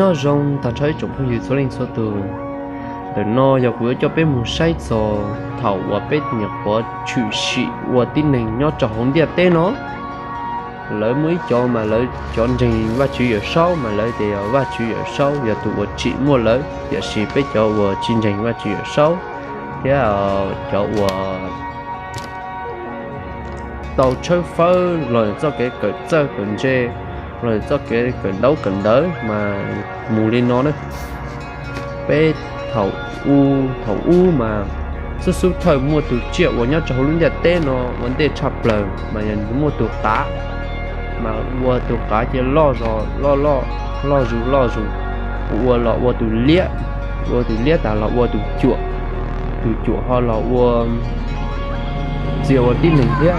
Nyob zoo tag nrho ib tsoom phooj ywg txhua leej txhua tus. Ntawm no yog kuv yuav coj peb mus saib txog thaum uas peb nyuam qhuav tshwm sim ua tib neeg nyob rau hauv ntiaj teb no. Lawv muaj ib cov mas lawv cov ntseeg Vajtswv Yawm Saub mas lawv tias yog Vajtswv Yawm Saub yog tus uas tsim muaj lawv, tiam sis peb cov uas tsis ntseeg Vajtswv Yawm Saub thiab cov uas tau tshawb fawb los txoj kev kawm txawj kawm ntse, los txoj kev kawm ntaub kawm ntawv mas mus li no na. Peb thaum, thaum ub mas xub xub thawj muaj tus tsiaj uas nyob rau hauv lub ntiaj teb no ua ntej tshaj plaws mas yog muaj tus qav, mas ua tus qav cia loj zog loj loj, loj zus loj zus, ua los ua tus liab, ua tus liab tas los ua tus cuam, tus cuam ho los ua txia ua tib neeg thiab.